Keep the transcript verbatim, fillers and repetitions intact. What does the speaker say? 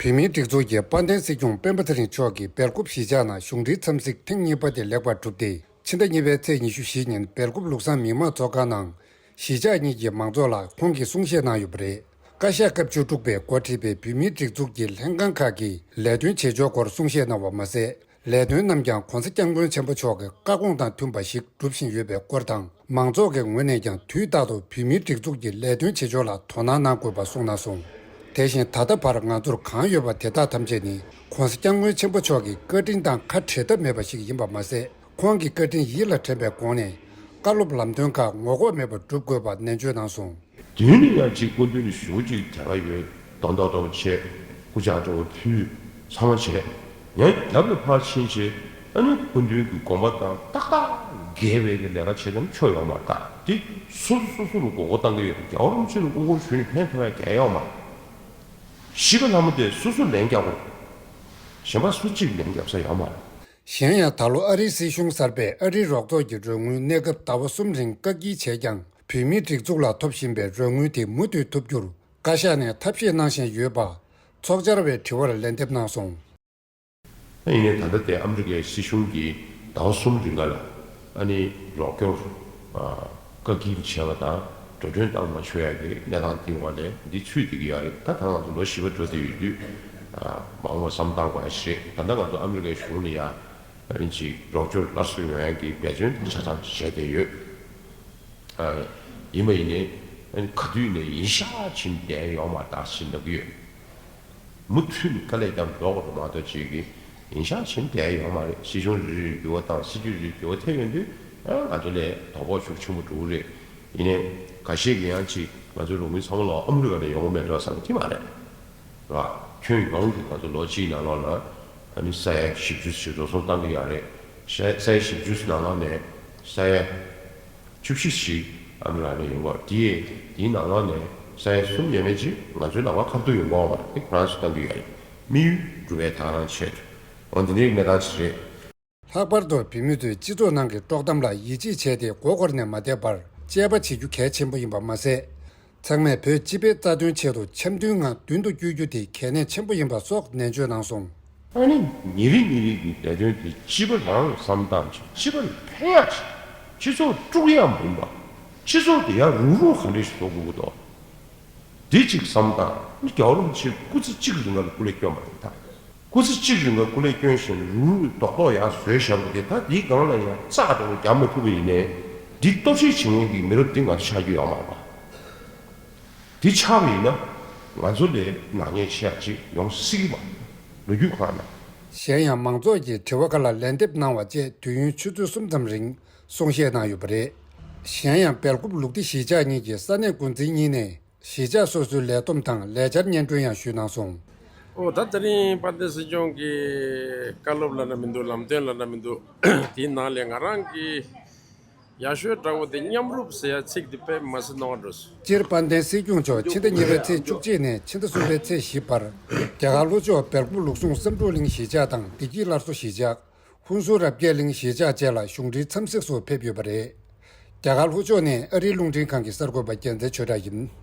བོད་མིའི་སྒྲིག་འཛུགས་ཀྱི་དཔལ་ལྡན་སྲིད་སྐྱོང་སྤེན་པ་ཚེ་རིང་མཆོག་གིས་སྦེལ་ཀོབ་གཞིས་ཆགས་ནང་གཞུང་འབྲེལ་འཚམས་གཟིགས་ཐེངས་གཉིས་པ་དེ་ལེགས་པར་གྲུབ་སྟེ། ཕྱི་ཟླ་གཉིས་པའི་ཚེས་ཉི་ཤུ་བཞི་ཉིན་སྦེལ་ཀོབ་ལུགས་བཟང་མི་དམངས་ཚོགས་ཁང་ནང་། གཞིས་ཆགས་གཉིས་ཀྱི་མང་ཚོགས་ལ་ཁོང་གིས་གསུང་བཤད་གནང་ཡོད་པ་རེད། བཀའ་ཤག་སྐབས་བཅུ་དྲུག་པས་འགོ་ཁྲིད་པའི་བོད་མིའི་སྒྲིག་འཛུགས་ཀྱི་ལྷན་ཁང་ཁག་གིས་ལས་དོན་བྱེད་ཕྱོགས་སྐོར་གསུང་བཤད་གནང་བ་མ་ཟད། ལས་དོན་རྣམས་ཀྱང་༸གོང་ས་༸སྐྱབས་མགོན་ཆེན་པོ་མཆོག་གི་བཀའ་དགོངས་དང་མཐུན་པ་ཞིག་སྒྲུབ་བཞིན་ཡོད་པའི་སྐོར་དང་། མང་ཚོགས་ཀྱི་ངོས་ནས་ཀྱང་དུས་རྟག་ཏུ་བོད་མིའི་སྒྲིག་འཛུགས་ཀྱི་ལས་དོན་བྱེད་ཕྱོགས་ལ་དོ་སྣང་གནང་དགོས་པ་གསུངས་གནང་སོང་། དེ་བཞིན་ད་ལྟ་བར་ང་ཚོར་གང་ཡོད་པ་དེ་དག་ཐམས་ཅད་ནི་༸གོང་ས་༸སྐྱབས་མགོན་ཆེན་པོ་མཆོག་གི་བཀའ་དྲིན་དང་ཁ་བྲལ་ཐབས་མེད་པ་ཞིག་ཡིན་པ་མ་ཟད། ཁོང་གི་བཀའ་དྲིན་ཡིད་ལ་དྲན་པའི་སྒོ་ནས་བཀའ་སློབ་ལམ་སྟོན་ཁག་ངོ་ལྐོག་མེད་པར་སྒྲུབ་དགོས་པ་ནན་བརྗོད་གནང་སོང་། མདུན་ནས་ཡང་ཅིག་སྐུ་མདུན་ནས་ཞུ་ཅིག་དེ་ག་ཡོད་དོན་དག་འདྲ་བོ་བྱས། སྐུ་ཕྱག་འདྲ་བོ་ཕུལ། ཚང་མ་བྱས། ཡང་རྒྱབ་ལ་ཕར་ཕྱིན་བྱས། ཨ་ནི་སྐུ་མདུན་གྱི་དགོངས་པ་དང་ཏག་ཏག་འགལ་བའི་གི་ལས་ཀ་བྱས་ཙང་ཆོ་ཡོང་མ་རེད། ད་དེ་སོ་སོ་སོ་སོ་ལ་མགོ་སྐོར་བཏང་གི་ཡོད་རེད། རྒྱལ་བ་རིན་པོ་ཆེ་ལ་མགོ་སྐོར་ཞུས་ནས་ཕན་ཐོགས་ཡ་གང་ཡང་ཡོད་མ་རེད། གཞིས་ཀ་ལྷ་མོ་དེ་སོ་སོ་ལན་རྒྱག་དགོས་རེད། གཞན་པ་སུ་གཅིག་ལན་རྒྱག་ས་ཡོད་མ་རེད། གཞན་ཡང་ད་ལོ་ཨ་རིའི་སྲིད་གཞུང་གསར་པས་ཨ་རིའི་རོགས་ཚོགས་ཀྱི་རོགས་དངུལ་གནས་སྐབས་ཟླ་བ་གསུམ་རིང་བཀག་སྐྱིལ་བྱས་ཀྱང་བོད་མིའི་སྒྲིག་འཛུགས་ལ་ཐོབ་བཞིན་པའི་རོགས་དངུལ་དེ་མུ་མཐུད་ཐོབ་རྒྱུར་བཀའ་ཤག་ནས་ཐབས་ཤེས་གནང་བཞིན་ཡོད་པ། ཚོགས་བཅར་བའི་དྲི་བར་ལན་འདེབས་གནང་སོང་། ཡིན་ནའི་ད་ལྟ་དེ་ཨ་མི་རི་ཀའི་སྲིད་གཞུང་གིས་ཟླ་བ་གསུམ་རིང་ག་ལ་ཨ་ནི་རོགས་སྐྱོར་བཀག་སྐྱིལ་བྱས་པ་དང་། འགྲོ་གྲོན་བཏང་མ་ཆོག་ཡ་གི་གནས་སྟངས་དེ་བ་ལས་འདི་ཚུད་བསྡད་ཀྱི་ཡོད་རེད། ད་ད་ང་ཚོ་ལོ་བཞི་པ་འགྲོ་བསྡད་ཡོད་དུས། མ་འོངས་པ་བསམ་བཏང་དགོས་ཡ་ཞིག་རེད། ད་ལྟ་ང་ཚོ་ཨ་མི་རི་ཀའི་གཞུང་ལ་ཡ་ཨ་ནི་ཅིག་རོགས་སྐྱོར་སླར་གསོ་ཡོང་ཡ་གི་འབད་བརྩོན་ཆ་ཚང་བྱས་བསྡད་ཡོད། ཡིན་པ་ཡིན་ནའི་ཨ་ནི་ག་དུས་ནས་ཡིན་ཤག་ཕྱིན་བསྡད་ཡོད་མ་རེད། ད་ཕྱིན་ལབ་ཀྱི་ཡོད། མུ་མཐུད་ནས་དཀའ་ལས་བརྒྱབ་འགྲོ་དགོས་རེད་མ་གཏོགས་ཅིག་གིས་ཡིན་ཤག་ཕྱིན་བསྡད་ཡོད་མ་རེད། སྲིད་གཞུང་རེ་རེར་འགྱུར་བ་དང་སྲིད་ཇུས་རེ་རེར་འགྱུར་བ་ཐེབས་ཡོང་དུས། ཨ་ང་ཚོ་ལ་དོ་ཕོག་ཤུགས་ཆེན་པོ་འགྲོ་གི་རེད། ཡིན་ནའི་འགའ་ཤས་ཀྱིས་ཡང་ཅིག་ང་ཚོའི་རོགས་དངུལ་ཚང་མ་ལོག་ཨ་མི་རི་ཀ་ནས་ཡོང་གི་མེད་འགྲོ་བསམ་གྱི་མ་རེད། ར། ཁྱོན་ཡོངས་ཀྱི་ང་ཚོ་ལོ་གཅིག་ནང་ལོགས་ལ་ཨ་ནི་ས་ཡ་བཞི་བཅུ་ཞིག་འགྲོ་སོང་བཏང་གི་ཡོད་རེད། ས་ས་ཡ་བཞི་བཅུ་ནང་ལོགས་ནས་ས་ཡ་བཅུ་བཞི་ཞིག་ཨ་མི་རི་ཀ་ནས་ཡོང་གི་རེད། དེའི་དེའི་ནང་ལོགས་ནས་ས་ཡ་གསུམ་ཡས་མས་ཅིག་ང་ཚོའི་ལམ་ཁ་ཁ་ཐུག་ཡོང་གི་ཡོད་མ་རེད། ཁོ་རང་ཚོས་བཏང་གི་ཡོད་རེད། དམིགས་ཡུལ་འགྲུབ་པའི་ཐག་རང་ཆད། འོ་འདི་འདྲའི་གནས་སྟངས་ཤིག་རེད། ལྷག་པར་དུ་བོད་མི་ཚོས་སྤྱི་ཚོགས་ནང་གི་དཀྲོག་གཏམ་ལ་ཡིད་ཆེས་བྱས་ཏེ་མགོ་འཁོར་ནས་མ་བསྡད་པར་དཔྱད་པ་བྱེད་རྒྱུ་གལ་ཆེན་པོ་ཡིན་པ་མ་ཟད། ཚང་མས་བོད་སྤྱི་པའི་རྩ་དོན་ཆེད་དུ་འཆམ་མཐུན་ངང་མདུན་དུ་བསྐྱོད་རྒྱུ་དེ་གལ་གནད་ཆེན་པོ་ཡིན་པ་སོགས་ནན་བརྗོད་གནང་སོང་། ཨ་ནི་ཉིན་རེ་ཉིན་རེ་གི་ལས་དོན་དེ་སྤྱི་པ་རང་ལ་བསམ་བཏང་བྱས། སྤྱི་པ་ལ་ཕན་ཡག་བྱས། སྤྱི་ཚོགས་དཀྲུག་ཡག་མིན་པ། སྤྱི་ཚོགས་དེ་ཡར་རུག་རུག་ག་འདྲ་ཞིག་བཟོ་དགོས་ཀྱི་འདུག་འདི་གཅིག་བསམ་བཏང་། རྒྱལ་བ་རིན་པོ་ཆེ་སྐུ་ཚེ་གཅིག་རིང་ག་ལ་སྐུ་ལས་བསྐྱོན་པ་རེད་ད། སྐུ་ཚེ་གཅིག་རིང་ག་སྐུ་ལས་བསྐྱོན་བཞིན་རུ་རུ་རྡོག་རྡོག་ཡར་བཟོས་བཞག་པ་དེ། ད་འདིའི་སྒང་ལ་ཡང་རྩ་འདྲ་བོ་རྒྱག་མ་ཐུབ་པ་ཡིན་ནའི། འདི་གཏོར་བཤིག་བྱེད་མཁན་གྱི་མི་རབས་འདི་ང་ཚོ་ཆགས་རྒྱུ་ཡོད་མ་རེད་པ། འདི་ཆགས་པ་ཡིན་ན་ང་ཚོ་ལས་ནག་ཉེས་ཆེ་ཡག་ཅིག་ཡོང་སྲིད་ཀྱི་མ་རེད། ལོ་རྒྱུས་ཁོ་ན། གཞན་ཡང་མང་ཚོགས་ཀྱི་དྲི་བ་ཁག་ལ་ལན་འདེབས་གནང་བ་བཅས་དུས་ཡུན་ཆུ་ཚོད་གསུམ་ཙམ་རིང་གསུང་བཤད་གནང་ཡོད་པ་རེད། གཞན་ཡང་སྦེལ་ཀོབ་ལུག་སྡེ་གཞིས་ཆགས་གཉིས་ཀྱི་ས་གནས་འགོ་འཛིན་གཉིས་ནས། གཞིས་ཆགས་སོ་སོའི་ལས་བསྡོམས་དང་ལས་འཆར་སྙན་སྒྲོན་ཡང་ཞུས་གནང་སོང་། ཨོ་ད་དེ་རིང་དཔལ་ལྡན་སྲིད་སྐྱོང་གིས་བཀའ་སློབ་ལབ་ན་མི་འདུག་ལམ་སྟོན་ལབ་ན་མི་འདུག་དེའི་ནང་ལས་ང་རང་གི་ཡག་ཤོས་འདྲ་བོ་དེ་མཉམ་རུབ་ཟེར་ཡ་ཚིག་དེ་དཔེ་མ་སྲིད་རྣོ་བ་འགྲོ་སོང་། སྤྱིར་དཔལ་ལྡན་སྲིད་སྐྱོང་མཆོག་ཕྱི་ཟླ་གཉིས་པའི་ཚེས་བཅུ་གཅིག་ནས་ཕྱི་ཟླ་གསུམ་པའི་ཚེས་བཞི་བར་རྒྱ་གར་ལྷོ་ཕྱོགས་སྦེལ་ཀོབ་ལུགས་ཟུང་བསམ་གྲུབ་གླིང་གཞིས་ཆགས་དང་བདེ་སྐྱིད་སླར་གསོ་གཞིས་ཆགས། ཧུན་སུར་རབ་རྒྱས་གླིང་གཞིས་ཆགས་བཅས་ལ་གཞུང་འབྲེལ་འཚམས་གཟིགས་སུ་ཕེབས་ཡོད་པ་རེད། རྒྱ་གར་ལྷོ་ཕྱོགས་ནས་ཨ་རིའི་རླུང་འཕྲིན་ཁང་གི་གསར་འགོད་པ་རྒྱལ་མཚན་ཆོས་གྲགས་ཡིན།